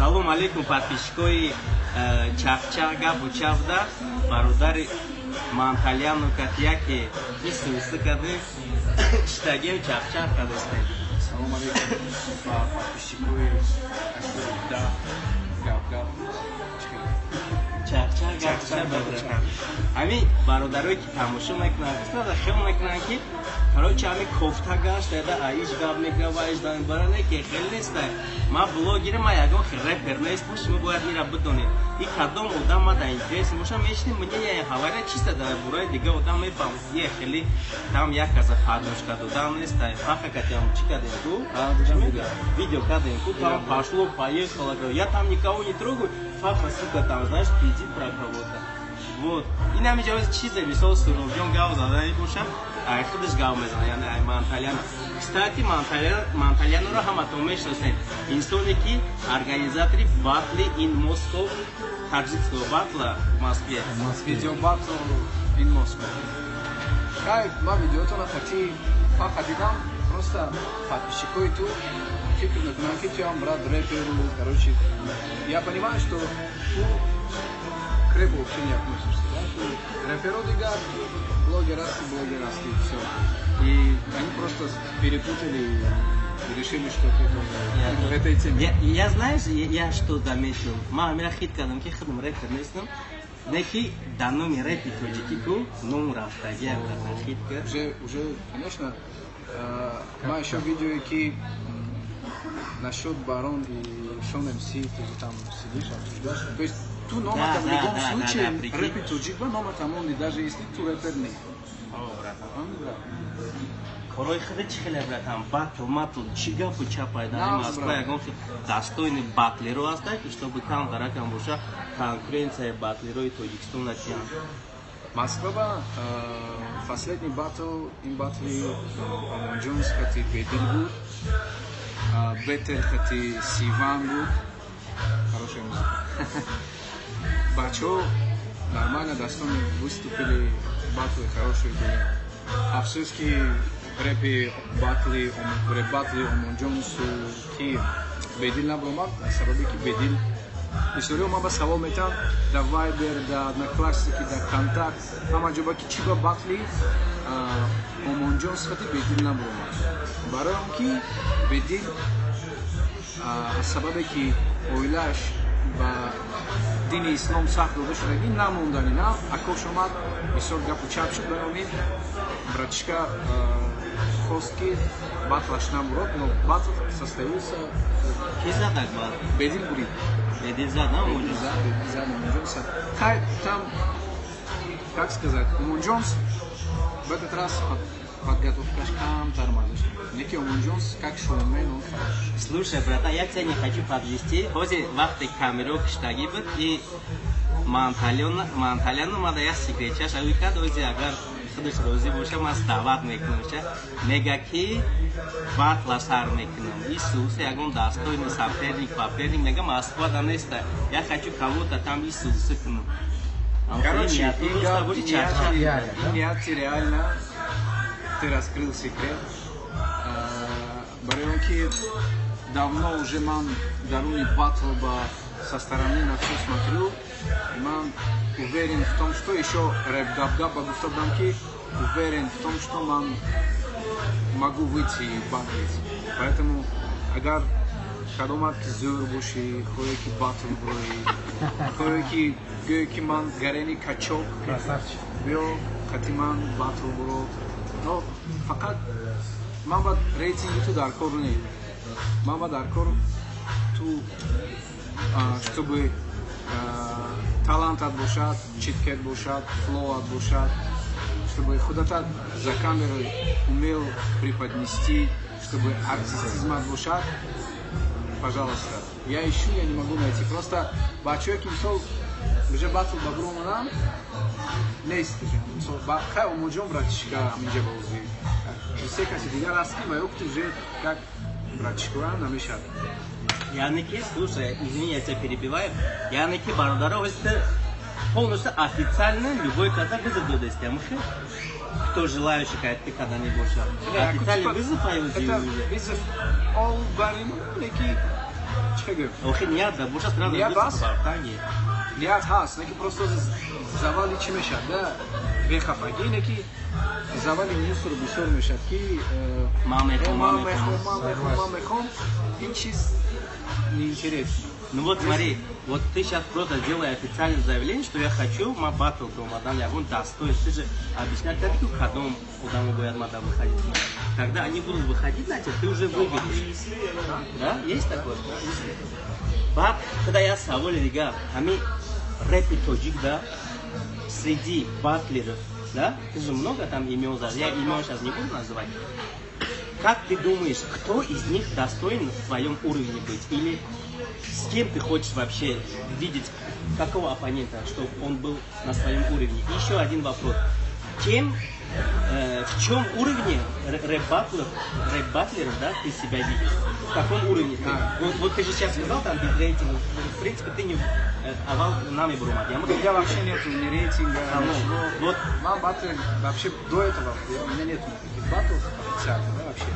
Салом алейкум, подписчикои Чахчах гапу чавда. Бародари Манталияну катияки исусы кады иштагем, чахчах кадастем. Салом алейкум ба подписчикои да гап гап. Чахчах гапу чав. Ҳамин бародарое ки тамошо мекунанд, қисмата хел мекунанд, ки короче, ҳамин кофта гашт яда аиш гап мекунад ва аиш бара не, ки хел неста. Ман блогер, ма ягон рэпер нестам, шумо бояд ира бидонед. И кадом одам ма дар интерес боша, мешинем, мне ҳавайра чиста дар бораи дига одам мефаҳмам. Е хеле там як каза подножка додам неста. Фаха катям чӣ кардем ку, видео кардем ку, там пошло поехало, я там никого не трогаю, фаха, сука, там, знаешь, пиздит про кого-то. Вот ин ҳами ҷавози чизе, мисол, Суробҷон гав задани боша, ай худаш гав мезана, яъне ай Манталиано. Кстати, Манталианоро ҳаматон мешиносед, инсоне ки организатори батли ин Москов, таджикского батла в Москве. Видео батл ин Москва. Хай, ман видеотона хати фаха дидам, просто подписчикои ту фикр мекунам, ки туям, брат, рэперу. Короче, я понимаю, что ту к рэпу вообще не относишься, да? Ту рэперу дигар, блогер асти, блогер асти, все. И они просто перепутали и решили, что ты тоже в этой теме. Я, знаешь, я что заметил? Ма амира хит кардам, ки худам рэпер нестам, не ки дар номи рэпи тоҷикӣ ку ном рафтагӣ хит кард. Уже, конечно, ма еще видео, ки насчет Барон и Шон МС, ты же там сидишь, обсуждаешь. То есть ту нома там в любом случае, да, рэпи тоҷик ба нома там он, даже если ту рэпер не. О, братан. Корои худи чӣ хеле, братан, батл матл чӣ гапу чапай дар Москва? Ягон достойный батлеро ҳаста, ки чтобы кам даракам боша, конкуренцияи батлерои Тоҷикистон натиҳанд? Москва ба последний батл, ин батли Омонҷонс хати Бедил буд, Бетер хати Сиван буд. Хорошая музыка. Бачаҳо нормально, достойно выступили, батлы хорошие были. Афсӯс, ки репи батли, реп батли Омонҷонсу ки Бедил набаромад, сабабе ки Бедил бисёриҳо ман ба савол метиҳанд дар Вайбер, дар Одноклассники, дар Контакт, ҳама ҷо ба ки чӣ ба батли Омонҷон сифати Бедил набаромад. Барои он ки Бедил аз сабабе ки оилааш ба дини ислом сахт дода шудагӣ, намондани на акош омад, бисёр гапу чап шуд. Барои ҳамин братишка хост, ки батлаш набурод, но батл состоялся. Ки зад акбар? Бедил бурид. Бедил зад, на? Бедил зад, Бедил зад Омонҷонса. Хай, там, как сказать, Омонҷонс в этот раз подготовкаш камтар мазаш. Неки Омонҷонс как шоумен, он хорош. Слушай, братан, я тебя не хочу подвести. Ҳозир вақте камеро киштагӣ буд и Манталион омада, як секретчаш ави кард. Ҳозир агар худаш розӣ боша, ман даъват мекунамша. Мега, ки батла сар мекунам. Исусе, ягон достойный соперник паперник, мега, Москва да неста. Я хочу кого-то там Исусе кунам. Короче, и реально ты раскрыл секрет. Барои он ки давно уже ман даруни батл ба со стороны на все смотрю, и ман уверен в том, что еще рэп гап гап ба гуфта будам, ки уверен в том, что ман могу выйти и батлить. Поэтому агар кадомат ки зӯр бошӣ, хоҳе ки батл броӣ, хоҳе ки гӯе ки ман гарени качок, биё қати ман батл буро. Но фақат ман ба рейтинги ту дар кор не, ман ба дар кор ту, чтобы талантат бошад, читкет бошад, флоат бошад, чтобы худатат за камерой умел преподнести, чтобы артистизмат бошад. Пожалуйста. Я ищу, я не могу найти. Просто бачаҳое ки мисол уже батл ба буромадам нест. Мисол, хай, Омоҷон братишка ҳаминҷа ба узви се каси дигар аст, ки ва ёкти уже как братишкоам намешавад. Яъне ки, слушай, извини, я тебя перебиваю. Яъне ки, бародаро, это полностью официально любой когда вызов додасти, амухи? Кто желающий, ты когда не боша. Официальный вызов, а Это вызов all барин, леки Чӣ гӯем? Охи ният да боша, сразу Ният выход ҳаст? в Артанги. Ният ҳаст, не ки просто завали чӣ мешавад, да, бехафагӣ, не ки завали мусор бисёр мешавад, ки Ман мехом, ман ман мехом. мехом, ман мехом, ман мехом, ин чиз неинтересно. Ну вот смотри, вот ты сейчас просто делай официальное заявление, что я хочу ма батл омадан, ягон достоин. Ты же объяснять так, кадом одаму бояд мада выходить. Когда они будут выходить на тебя, ты уже выберешь. Да? Есть такое? Баъд, когда я саволи дига, ҳами рэпи тоҷик, да, среди батлеров, да, ты же много там имен я имен сейчас не буду называть. Как ты думаешь, кто из них достоин в твоем уровне быть? Или с кем ты хочешь вообще видеть, какого оппонента, чтобы он был на своем уровне? И еще один вопрос. Кем, в чем уровне рэп-батлеров, да, ты себя видишь? В каком уровне ты? Вот ты же сейчас сказал, там, без рейтинга. В принципе, ты не авал нами брумад. Я У меня вообще нету ни рейтинга, А, ну, ничего. вот. Ман батл вообще до этого, у меня нету никаких батлов официально, да, вообще.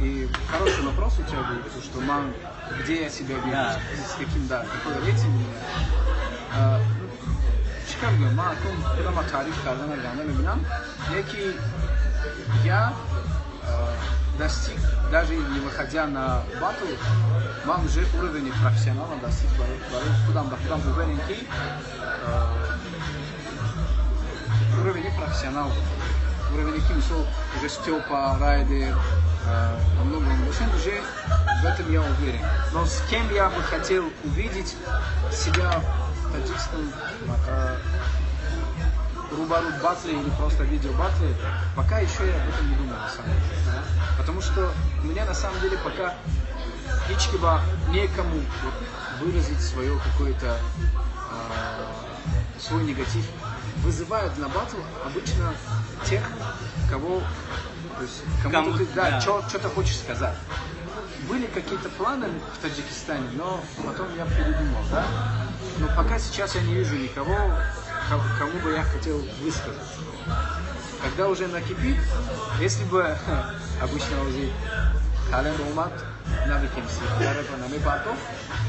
И хороший вопрос у тебя был, то, что ман, где я себя вижу, с каким, да, какой рейтинг у меня. Ну, чӣ кар гӯям, ман акун худама таъриф кардана ганда мебинам, яки я достиг, даже не выходя на батл, ман уже уровень профессионала достиг, барои худам ба худам уверен, ки уровень профессионал, уровень ки мисол уже Степа, Райдер, намного выше, уже в этом я уверен. Но с кем я бы хотел увидеть себя в таджикском рӯбарӯ батле или просто видео батле, пока еще я об этом не думал на самом деле. Да? Потому что у меня на самом деле пока ҳичкиба некому вот выразить свое какое-то свой негатив. Вызывают на батл обычно тех, кого, то есть, кому ты, да, что-то хочешь сказать. Были какие-то планы в Таджикистане, но потом я передумал, да. Но пока сейчас я не вижу никого, кому бы я хотел высказаться. Когда уже накипит, если бы обычно уже Хален омад, Навик МС, рэпа намепартофт,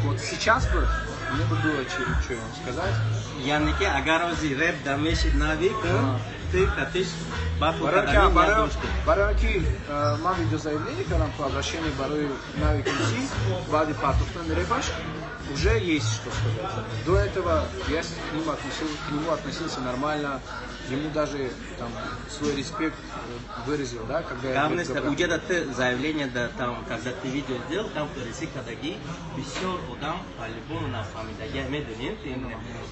вот сейчас бы мне бы было что ему сказать. Яъне ки агар ози рэп да мешид Навик, ты катиш батл Барои кардани ният доштӣ. Барои ки ман видеозаявление кардам по обращению барои Навик МС, баъди партофтани рэпаш, уже есть что сказать. До этого я к нему относился нормально, ему даже там свой респект выразил, да, когда я Главное, говорю. уҷада ты заявление, да, там, когда ты видео сделал, там рисӣ кадаги, бисёр одам по-любому нафаҳмидаги, медонем,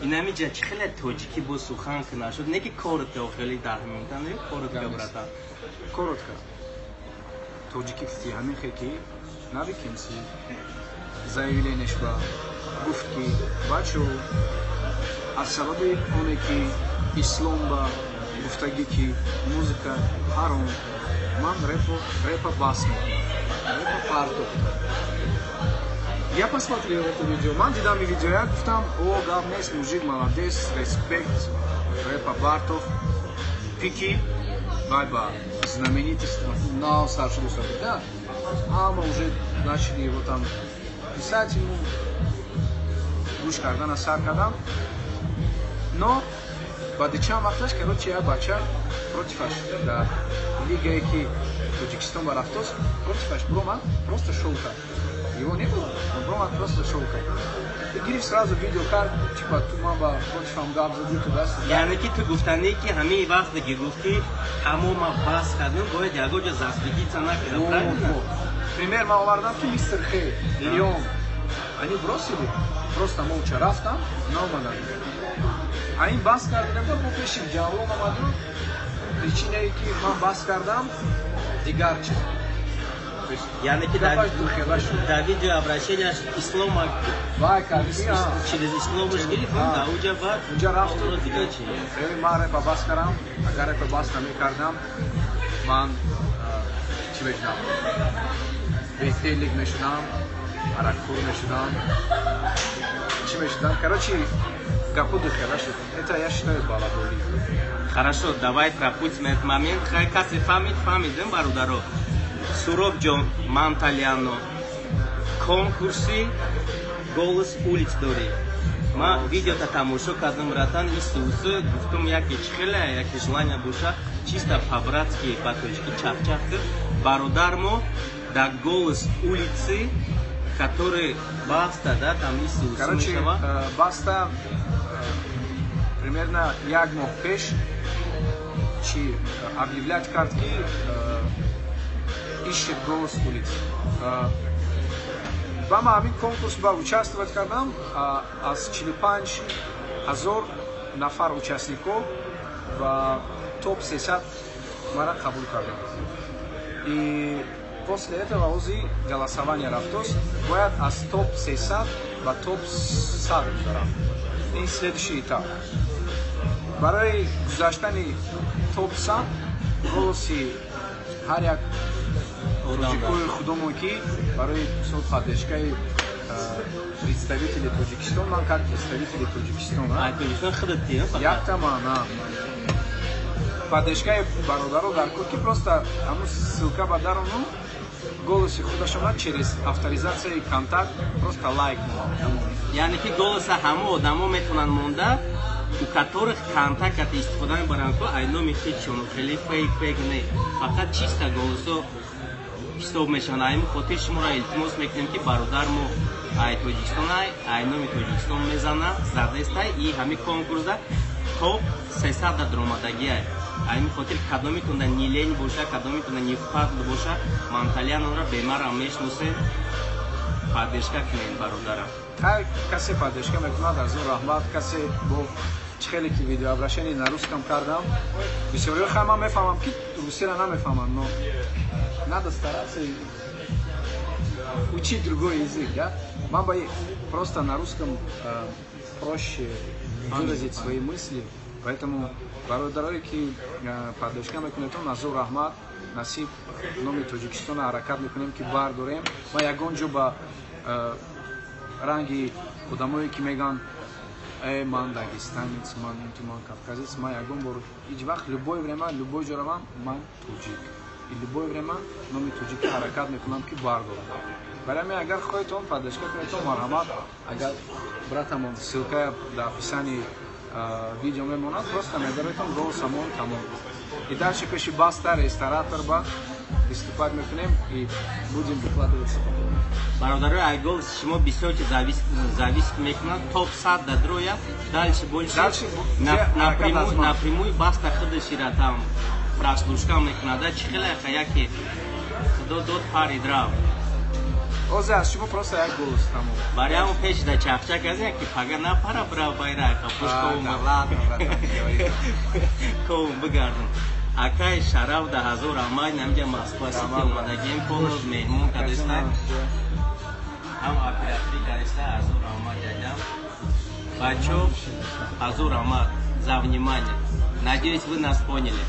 инамиҷа чӣ хеле тоҷикӣ бо сухан ки нашуд, не ки коротко, хеле 10 минута, не коротко, братан. Коротко. Тоҷикӣ гуфти ҳамин хел ки Навик МС заявление ш ба гуфт, ки бачо, аз сабаби оне ки ислом ба гуфтагӣ ки музыка ҳаром, ман рэпа бас мекунам, рэпа партохтам. Я посмотрел это видео, ман дидам и видео, я гуфтам: о, гап нест, мужик молодец, респект, рэпа бартофт, пики вай ба знаменитость нав сар шуду сар, да, ҳама уже начали его там писать ему, гӯш кардана сар кардам. Но баъди чанд вақташ, короче, як бача против аш дар лигае ки Тоҷикистон ба рафтост, против аш буромад, просто шоу кард. Его не было, он буромад, просто шоу кард, гирифт, сразу видео кард, типа ту ман ба против ам гап задӣ, туда сюда. Яъне ки ту гуфтанӣ ки ҳамин вақте ки гуфтӣ тамома бас кардем, бояд ягон ҷо засветиться накардам, правильно? Вот. Пример ман овардам, ки Мистер Хей, Леон, они бросили, просто молча рафтан, наомаданд. А ин бас кардам, бо пеши ҷавлон омаду, причина е ки ман бас кардам, дигар чиз. То есть, Яъне ки гапаш духела шуд. Дар видео обращение ш ислома Вай кард, ки, через исломаш гирифт, да, уҷа баъд унҷа рафту. Дигар чи? Ман рэпа бас кардам, агар рэпа бас намекардам, ман чӣ мешудам? Безделик мешудам, аракхӯр мешудам, чӣ мешудам? Короче, гапу духела шуд. Это я считаю балаболӣ. Хорошо, давай пропустим этот момент. Хай, касе фаҳмид, фаҳмидем, бародаро. Суроб ҷон Манталиано. Конкурси «Голос улиц» дорӣ. Ман видеота тамошо кардам, братан, исусу гуфтум, яке чӣ хеле, яке желание боша, чисто по-братски, ба тоҷикӣ чахчах кир. Бародар мо дар «Голос улицы», который Баста, да, там исусу Короче, мешава. Баста примерно як моҳ пеш чи объявлять кард, ки ищет «Голос улиц». Ба ман ҳамин конкурс ба участвовать кардам, аз 45 000 нафар участников ва топ 300 мара қабул кардам. И после этого ози голосование рафтост, бояд аз топ 300 ба топ 100 гузарам. Ин следующий этап. Барои гузаштани топ 100 голоси ҳар як тоҷикои худомон, ки барои мисол поддержкаи представители Тоҷикистон, ман как представители Тоҷикистон. Тоҷикистон худат? Якта ман поддержкаи бародаро дар кор, ки просто ҳамун ссылка ба дарону голоси худашона через авторизацияи Контакт просто лайк. Яъне ки голоса ҳама одамо метавонанд монда, у которых Контакт истифода мебаранд, ку ай номи худшон, хеле фейк не, фақат чисто голосо ҳисоб мешаванд. Ай хотир шуморо илтимос мекунем, ки бародар мо ай Тоҷикистон, ай номи Тоҷикистон мезана, задестай и ҳами конкурсда топ 300 да даромадагиай. Ай хотир кадомитонда не лень боша, кадомитонда не впадло боша, манталианонро бемарам мешносем, поддержка кунем бародарам. Ҳар касе поддержка мекунад, аз он раҳмат. Касе бо чӣ хеле ки видеообращение на русском кардам, бисёриҳо хай, ман мефаҳмам, ки русиро намефаҳманд, но надо стараться учить другой язык, да? Ман ба просто на русском проще выразить свои мысли, поэтому бародарое ки поддержка мекунедон, аз он раҳмат. Насиб, номи Тоҷикистона ҳаракат мекунем, ки бардорем. Ма ягон ҷо ба ранги одамое ки мегӯянд: «Э, ман дагестанец, ман инту, ман кавказец», ман ягон бор ҳеҷ вақт, любое время, любой ҷо равам, ман тоҷик и любое время номи тоҷики ҳаракат мекунам, ки бардорам. Барои ҳамин, агар хоҳедон поддержка кунедон, марҳамат. Агар братамон ссылка дар описании видео мемонад, просто медаретон, голосамон, тамом. И дальше пеши Баста ресторатор ба выступать мекунем и будем выкладываться. Бародарои, ай голос шумо бисёр чи зависит мекунад. Топ 100 да дроя, дальше больше напрямую Баста худашира там прослушка мекунад. Чи хеле хаяки худо дод, парид, рафт. Озе аз шумо просто як голос, тамом. Барои ҳамон пеш да чахчак аз як ки пага напара, бирав байра пуш ковум бигардум. Акай Шараф, да ҳазор раҳмат. Намҷа Москва Сити омадагием, полоз меҳмон кадеста, ҳам операторӣ кадеста. Ҳазор раҳмат, ядам. Бачо, ҳазор раҳмат за внимание. Надеюсь, вы нас поняли.